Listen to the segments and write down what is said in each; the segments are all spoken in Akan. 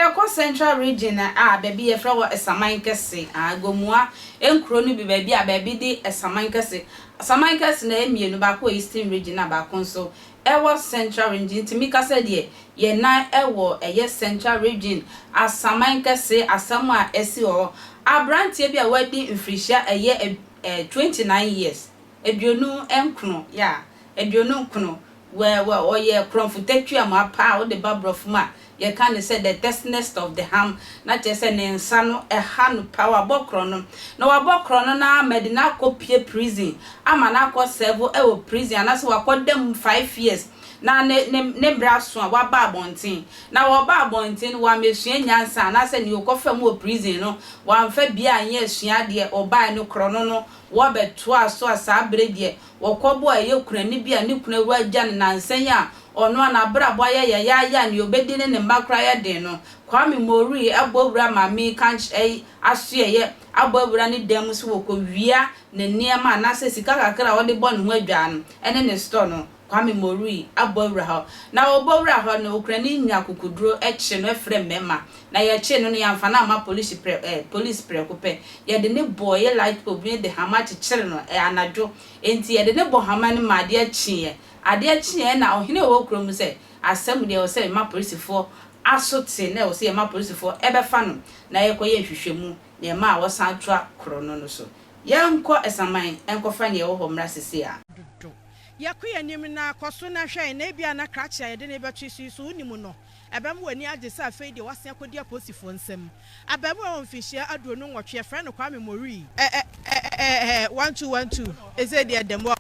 Yɛkɔ Central Region a baabi yɛfrɛ hɔ Saman Kɛse, Gomoa nkuro no bi baabi a baabi de Saman Kɛse. Saman Kɛse no ɛyɛ mmienu, baako wɔ Eastern Region na baako nso ɛwɔ Central Region. Nti meka sɛ deɛ yɛn nan ɛwɔ ɛyɛ Central Region, Asaman Kɛse, asɛm a ɛsi wɔ hɔ. Aberanteɛ bi a wadi mfirihyia ɛyɛ 29 years, 29, yeah, 29, wɔ wɔ ɔyɛ korɔmfo tɛtwi pa a wode ba borɔfo mu a yɛka ne sɛ the testness of the ham, na kyerɛ sɛ ne nsa no ɛha no pa. Wabɔ korɔ no na wabɔ korɔ no na ama de no akɔ pie prison, ama no akɔ serve ɛwɔ prison anaasɛ wakɔ dam 5 years, na ne mmerɛ aso a waba abɔnten. Na wɔba abɔnten no, wamesua nyansa anaasɛ nea ɔkɔfa mu wɔ prison no wamfa bia anyɛ asua adeɛ. Ɔbaa no korɔ no wɔbɛtoa so a saa bere deɛ wɔkɔbɔ a ɛyɛ kunani bi a ne kunu awu agya no nansan a ɔno a n'abrabɔ ayɛ yɛyɛayɛ a nea obɛdi ne mma koraa yɛ den no. Kwame Mori ɛbɔ wura maame kanky ɛyi asoɛyɛ abɔ awura ne dan mu so wɔkɔwia ne nneɛma anaasɛ sika kakra a wɔde bɔ ne ho adwa no ɛne ne store no. Kwame Mori abɔ awura hɔ na wɔbɔ wura hɔ no, okurani nya kokoduro ɛkye no, ɛfrɛ mmarima na yɛkye no no, yɛamfa no ama polisi prɛ polisi prɛko pɛ. Yɛde ne bɔ ɛyɛ light pole bi de hama kyekyere no anadwo, nti yɛde ne bɔ hama no ma adeɛ kyeeɛ. Adeɛ kyeeɛ na ɔhene a ɔwɔ kurom sɛ asɛm deɛ ɛwɔ sɛ ɛma polisifoɔ aso te na ɛwɔ sɛ yɛma polisifoɔ ɛbɛfa no na yɛkɔyɛ nhwehwɛmu na ɛma a wɔsan toa korɔ no so. Yɛnkɔ Ɛsaman ɛnkɔfa nea ɛwɔ hɔ mmra sisi a. Dodo yɛkɔ yɛn anim na kɔ so na hwɛ na ebia na krakye a yɛde ne bɛto so yi so wonim no, ɛbɛma w'ani agye sɛ afei deɛ wasen akɔdi apolisifoɔ nsam. Abaamuwa wɔ mfinhyia 28, yɛfrɛ no Kwame Mori. ɛ ɛ ɛ ɛ 1212 ɛsɛ deɛ dɛm wɔ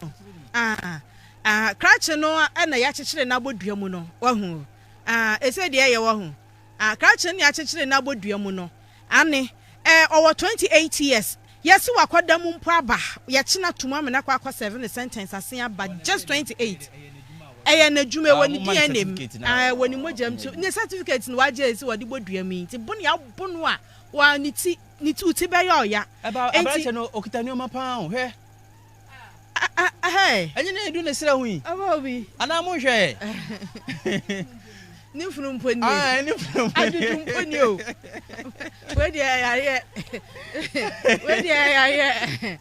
ah ah, krakye no ɛna yɛakyekyere n'abɔ dua mu no, wahu ah, ɛsɛ deɛ ɛyɛ wahu ah, krakye no yɛakyekyere n'abɔ dua mu no ane ɔwɔ 28 years. Yɛsi wakɔda mu mpo aba, yɛkyena tum amena akɔ serve ne sentence ase aba, just 28. Ɛyɛ n'adwuma, ɛwɔ ne DNA mu, ɛwɔ ne mogya mu, nti ne certificate no wagye esi wɔde bɔ dua mu yi, nti bo ne abo no a wa ne ti ti bɛyɛ ɔya. Ɛba aberanteɛ no okita nneɛma paa o, hwɛ. Ɛhɛ. Ɛnyɛ ne edu ne serɛ ho yi. Ɔbɛ obi. Anaa mo nhwɛ. Ne funu mpo nie. Aa, ne funu mpo nie. Adudu mpo nie o. Wei deɛ ɛyareɛ, wei deɛ ɛyareɛ,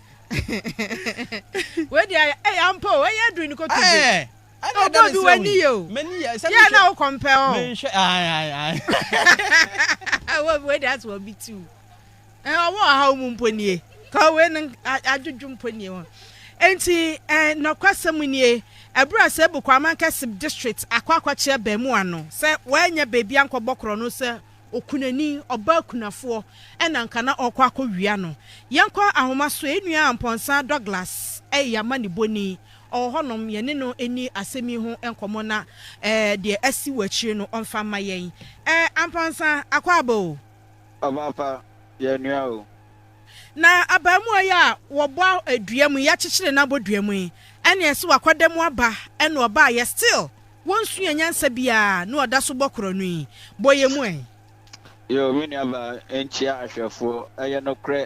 wei deɛ ɛyɛ ampa o, ɛyɛ aduru ne koto bi. Ɛɛ. Ɔbɔ bi w'ani yɛ o. M'ani yɛ sɛ. Yɛ na wo kɔmpɛ o. Menhwɛ, ayi ayi ayi. Wɔ wei deɛ asɛ obi ti o. Ɔwɔ ɔhaw mu mpo nie ka wei no adwodwo mpo nie hɔ. Nti nɔkwasɛm nie, ɛberɛ a sɛ ebu Kwaman Kɛse District akɔ akɔkyerɛ baamu ano sɛ wɔanya baabi ankɔbɔ korɔ no sɛ okunani ɔbaa kunafoɔ ɛna nka na ɔkɔ akɔwia no. Yɛnkɔ ahoma so, enua Mpɔnsa Douglas ɛyɛ ama ne boni ɔwɔ hɔnom, yɛne no ani asɛm yi ho nkɔmmɔ na deɛ asi wɔ akyire no ɔmfa mma yɛn. Ampɔnsa, akɔ aba o. Ɔbaafa, yɛ nua o. Na abaamuwa yi a wɔbɔ dua mu, yɛakyekyere no abɔ dua mu yi, ɛne ɛsɛ wakɔda mu aba, ɛna ɔbaa yɛ still wɔnsua nyansa biara na ɔda so bɔ korɔ no yi, bɔ yɛ mu ɛ. Yo, me nua ba, nkyia ahwɛfoɔ. Ɛyɛ nokorɛ,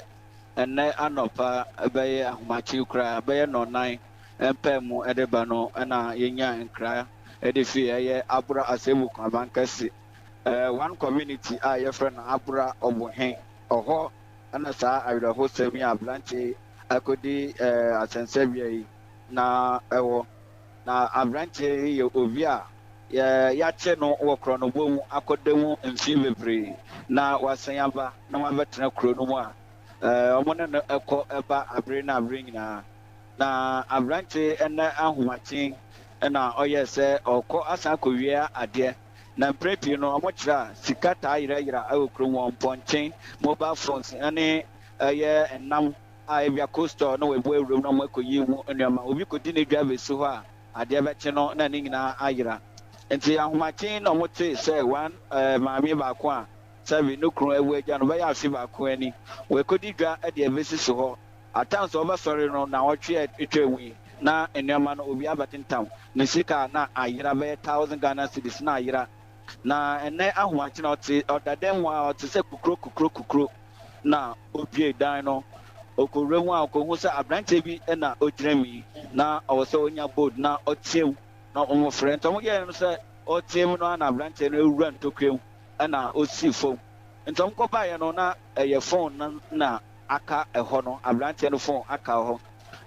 ɛnnɛ anɔpa bɛyɛ ahomakye koraa bɛyɛ 4:00 mpaa mu ɛde ba no, ɛna yɛnya nkra ɛde fi ɛyɛ Abura Asebu Kwaman Kɛse one community a yɛfrɛ no Abura Ɔbohe ɔhɔ, ɛna saa awerɛhosɛm yi a aberante akɔdi asɛnsɛbea yi na ɛwɔ. Na aberanteɛ yi yɛ obi a yɛakye no wɔ korɔnobɔ mu akɔda mu mfeɛ bebree na wasan aba na wabɛtena kuro no mu a wɔn ne no ɛkɔ ɛba abere na abere nyinaa. Na aberante ɛnɛ ahomakye ɛna ɔyɛ sɛ ɔkɔ asan akɔwia adeɛ, na mprɛ pii no ɔmo kyerɛ a sika taa yerɛyerɛ ɛwɔ kurom wɔ mpɔnkye, mobile phones ɛne ɛyɛ ɛnam a ebia cold store na wɔabu awuram na wɔn akɔyi mu nneɛma. Obi kɔdi ne dwa bɛsi hɔ a, adeɛ bɛkye no na ne nyinaa ayera. Nti ahomakye na wɔn te sɛ one maame baako a sɛbi ne kunu awu agya no bɛyɛ afe baako ani, wɔakɔdi dwa de abɛsisi hɔ atan sɛ ɔbɛsɔre no na ɔtwe a atwa mu yi na nneɛma no obi abɛtentam ne sika na ayera bɛyɛ 1,000 Ghana cedis na ayera. Na ɛnɛ ahomakye na ɔte ɔda dan mu a ɔte sɛ kukuro kukuro kukuro na obie dan no okowura mu a okohu sɛ aberanteɛ bi na ogyina mu yi, na ɔwɔ sɛ onya bold na ɔteɛ mu na wɔn frɛ. Nti wɔn yɛɛ no sɛ ɔteɛ mu no a, na aberanteɛ no ewura ntokua mu. na ɔsii fam. Nti wɔkɔbaeɛ no na ɛyɛ phone no na aka ɛhɔ no, aberanteɛ no phone aka hɔ.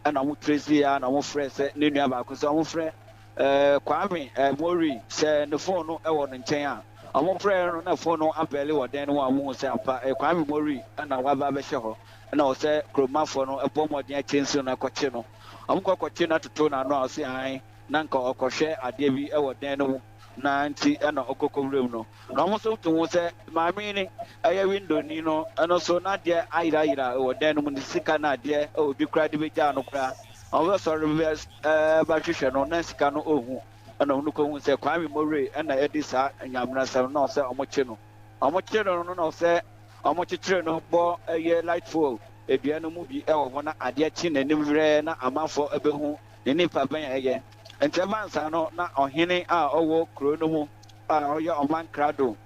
Ɛna wɔn trace ara na wɔfrɛ sɛ ne nua baako sɛ wɔfrɛ eh, Kwame eh, Mori sɛ ne phone no wɔ ne nkyɛn a. Wɔfrɛ no na phone no abɛle wɔ dan no mu a wɔhu sɛ ampa eh, Kwame Mori na waba abɛhyɛ hɔ. Ɛna wɔ sɛ kuromafoɔ no bɔ mmɔden akyɛnsi no akɔkye no. Wɔkɔ kɔkye no atoto n'ano a ɔse ae na nka ɔkɔhwɛ adeɛ bi wɔ dan no mu na nti ɛna ɔkɔ kɔwura mu no. Na wɔn nso to hu sɛ maame yi ne ɛyɛ window ni no ɛno nso n'adeɛ ayerayera wɔ dan no mu ne sika no adeɛ obi koraa de bɛgyaa no koraa. Wɔn bɛsɔre bɛ ɛɛ bɛhwehwɛ no na sika no ɔnhu. Ɛna wɔn kɔhu sɛ Kwame Mowere ɛna ɛdi saa nyamenasɛm no na ɔsɛ wɔkye no. Wɔkye no no na ɔsɛ wɔkyekyere no bɔ ɛyɛ light pole dua no mu bi wɔ hɔ na adeɛ kye n'anim werɛɛ na amanfoɔ bɛhu ne nipa bɛn a ɛyɛ. Nti ɛbaa saa no na ɔhene a ɔwɔ kuro no mu a ɔyɛ ɔman krado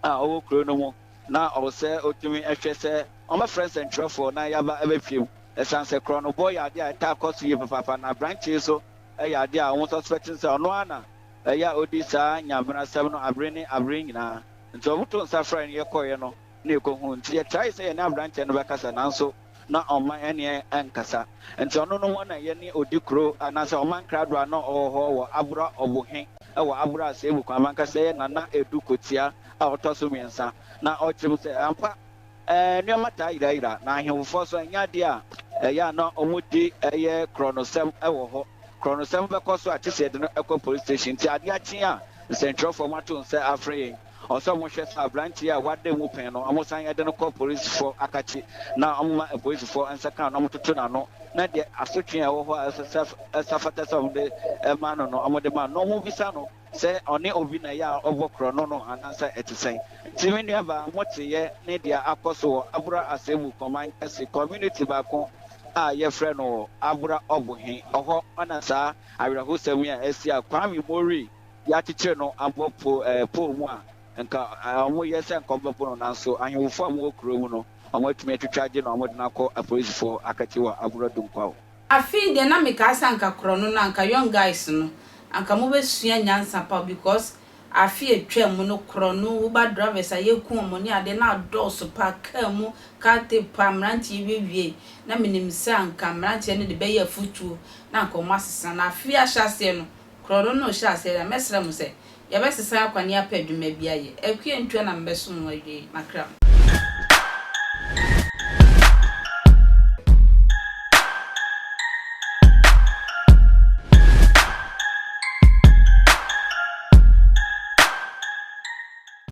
a ɔwɔ kuro no mu na ɔwɔ sɛ ɔtumi hwɛ sɛ wɔbɛfrɛ nsɛntwerɛfoɔ na yɛaba abɛpiem. Ɛsiane sɛ korɔnobɔ yɛ adeɛ a ɛtaa kɔ so yie papaapa na aberanteɛ yi nso yɛ adeɛ a wɔn suspect no sɛ ɔno ara na ɛyɛ a ɔdi saa nyamenasɛm no abere ne abere nyinaa. Nti wɔtoo nsa frɛɛ no yɛkɔeɛ no na yɛkɔhuu. Nti yɛtrae sɛ yɛne aberanteɛ no bɛkasa nanso na ɔmma yɛne ɛnkasa. Nti ɔno no ho na yɛne Odikuro anaasɛ ɔman krado a na ɔwɔ hɔ wɔ Abura Ɔbohe wɔ Abura Asebu kwan mankasa yɛ Nana Adu Kotia a ɔtɔ so mmiɛnsa na ɔkyerɛ mu sɛ ampa nneɛma taa yerayera na ahemfofoɔ nso ɛnyɛ adeɛ a ɛyɛ a na wɔdi ɛyɛ korɔnosɛm wɔ hɔ. Korɔnosɛm bɛkɔ so a kyesɛ yɛde no kɔ police station nti adeɛ akye a nsɛntwerɛfoɔ moato nsa afrɛ yɛn Ɔsɛ ɔmo hwɛ sɛ abranteɛ a wada mu pɛn no ɔmo san de no kɔ polisifɔ akakye na ɔmo ma apolisifɔ nsa ka no na ɔmo toto n'ano na deɛ asotwe a ɛwɔ hɔ a ɛsɛ sɛ ɛsa fata sɛ ɔmo de ma no no ɔmo de ma no na ɔmo bisa no sɛ ɔne obi na ɛyɛ a ɔbɔ korɔno no anaasɛ ɛte sɛn. Nti me nua baa mo teyɛ ne deɛ akɔ so wɔ Abura Asebu Kɔman kɛse community baako a yɛfrɛ no wɔ Abura Ɔbohe ɔhɔ na saa awerɛhosɛm yi a asi a Kwame Mori Yɛakyekyere no abɔ po ɛɛ pole mu a, nka wɔyɛ sɛ nka wɔbɛpo no, nanso ahemfo a wɔwɔ kurow mu no, wɔatumi atwitwa agye no a wɔde no akɔ apolisifo akɛkye wɔ Agorɔ Dunkwaw. Afei deɛ na mekaa sɛ anka korɔno no anka young guys no anka mobɛsua nyansa pa because afe atwam mu no korɔno uber drivers a yɛku wɔn ne adeɛ na adɔɔso paa car mu car tape paa mmeranteɛ wiewiei na menim sɛ anka mmeranteɛ no de bɛyɛ afutuo na anka wɔn asesa na afe ahyɛaseɛ no Korɔno no rehyɛ aseɛ dɛ, mɛsrɛ mo sɛ, yɛbɛsesa akwan apɛ adwuma bi ayɛ. Akua ntua na mebɛsom mo awiei, makra mo.